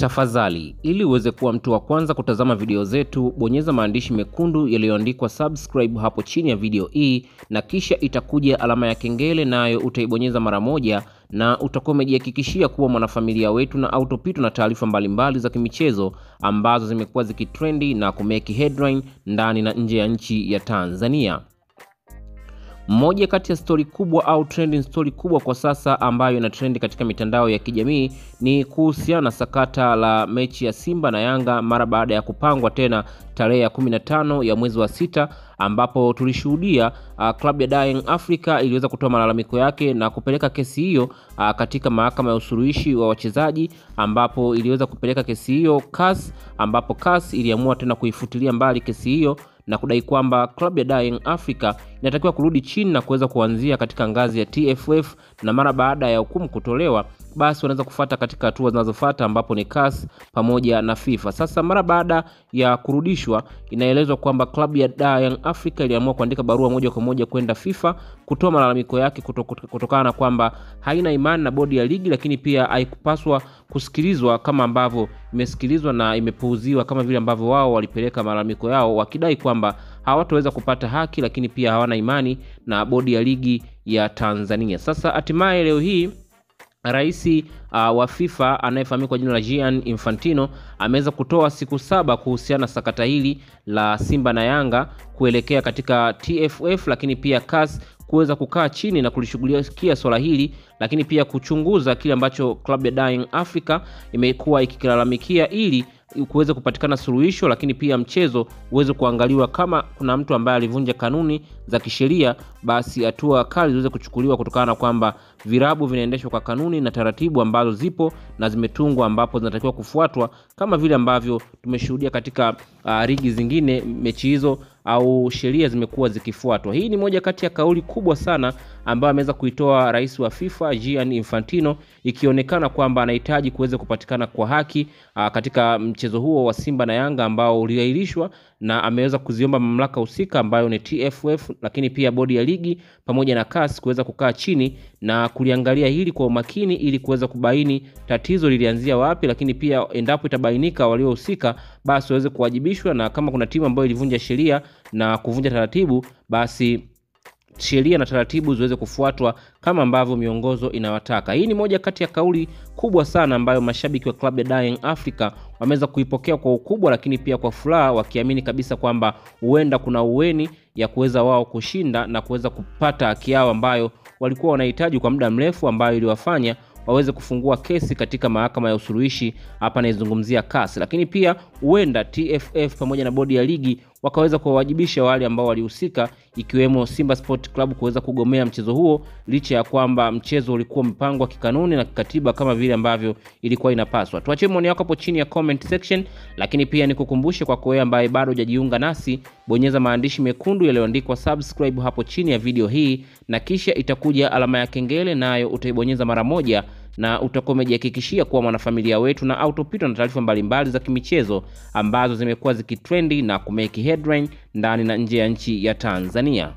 Tafadhali, ili uweze kuwa mtu wa kwanza kutazama video zetu, bonyeza maandishi mekundu yaliyoandikwa subscribe hapo chini ya video hii, na kisha itakuja alama ya kengele, nayo utaibonyeza mara moja na utakuwa umejihakikishia kuwa mwanafamilia wetu na autopitwa na taarifa mbalimbali za kimichezo ambazo zimekuwa zikitrendi na kumeki headline ndani na nje ya nchi ya Tanzania. Moja kati ya story kubwa au trending story kubwa kwa sasa ambayo ina trend katika mitandao ya kijamii ni kuhusiana na sakata la mechi ya Simba na Yanga mara baada ya kupangwa tena tarehe ya 15 ya mwezi wa 6, ambapo tulishuhudia klabu ya Young Africa iliweza kutoa malalamiko yake na kupeleka kesi hiyo katika mahakama ya usuluhishi wa wachezaji, ambapo iliweza kupeleka kesi hiyo CAS, ambapo CAS iliamua tena kuifutilia mbali kesi hiyo na kudai kwamba klabu ya Young Africa inatakiwa kurudi chini na kuweza kuanzia katika ngazi ya TFF, na mara baada ya hukumu kutolewa basi wanaweza kufuata katika hatua zinazofuata ambapo ni CAS pamoja na FIFA. Sasa mara baada ya kurudishwa, inaelezwa kwamba klabu ya Young Africa iliamua kuandika barua moja kwa moja kwenda FIFA kutoa malalamiko yake kutokana na kwamba haina imani na bodi ya ligi, lakini pia haikupaswa kusikilizwa kama ambavyo imesikilizwa na imepuuziwa kama vile ambavyo wao walipeleka malalamiko yao wakidai kwamba hawataweza kupata haki, lakini pia hawana imani na bodi ya ligi ya Tanzania. Sasa hatimaye leo hii Rais wa FIFA anayefahamika kwa jina la Gianni Infantino ameweza kutoa siku 7 kuhusiana na sakata hili la Simba na Yanga kuelekea katika TFF, lakini pia CAS kuweza kukaa chini na kulishughulikia swala hili, lakini pia kuchunguza kile ambacho klabu ya Young Africa imekuwa ikikilalamikia ili kuweza kupatikana suluhisho, lakini pia mchezo uweze kuangaliwa kama kuna mtu ambaye alivunja kanuni za kisheria, basi hatua kali ziweze kuchukuliwa kutokana na kwamba virabu vinaendeshwa kwa kanuni na taratibu ambazo zipo na zimetungwa, ambapo zinatakiwa kufuatwa kama vile ambavyo tumeshuhudia katika ligi zingine mechi hizo au sheria zimekuwa zikifuatwa. Hii ni moja kati ya kauli kubwa sana ambayo ameweza kuitoa rais wa FIFA Gianni Infantino, ikionekana kwamba anahitaji kuweza kupatikana kwa haki katika mchezo huo wa Simba na Yanga ambao uliahirishwa, na ameweza kuziomba mamlaka husika ambayo ni TFF, lakini pia bodi ya ligi pamoja na CAS kuweza kukaa chini na kuliangalia hili kwa umakini ili kuweza kubaini tatizo lilianzia wapi, lakini pia endapo itabainika waliohusika basi waweze kuwajibishwa, na kama kuna timu ambayo ilivunja sheria na kuvunja taratibu basi sheria na taratibu ziweze kufuatwa kama ambavyo miongozo inawataka. Hii ni moja kati ya kauli kubwa sana ambayo mashabiki wa klabu ya Young Africa wameweza kuipokea kwa ukubwa, lakini pia kwa furaha, wakiamini kabisa kwamba huenda kuna uweni ya kuweza wao kushinda na kuweza kupata haki yao ambayo walikuwa wanahitaji kwa muda mrefu, ambayo iliwafanya waweze kufungua kesi katika mahakama ya usuluhishi, hapa naizungumzia CAS. Lakini pia huenda TFF pamoja na bodi ya ligi wakaweza kuwawajibisha wale ambao walihusika, ikiwemo Simba Sport Club kuweza kugomea mchezo huo licha ya kwamba mchezo ulikuwa umepangwa kikanuni na kikatiba kama vile ambavyo ilikuwa inapaswa. Tuachie maoni yako hapo chini ya comment section, lakini pia nikukumbushe kwa wewe ambaye bado hujajiunga nasi, bonyeza maandishi mekundu yaliyoandikwa subscribe hapo chini ya video hii, na kisha itakuja alama ya kengele, nayo utaibonyeza mara moja na utakuwa umejihakikishia kuwa mwanafamilia wetu na autopitwa na taarifa mbalimbali za kimichezo ambazo zimekuwa zikitrendi na kumeki headline ndani na nje ya nchi ya Tanzania.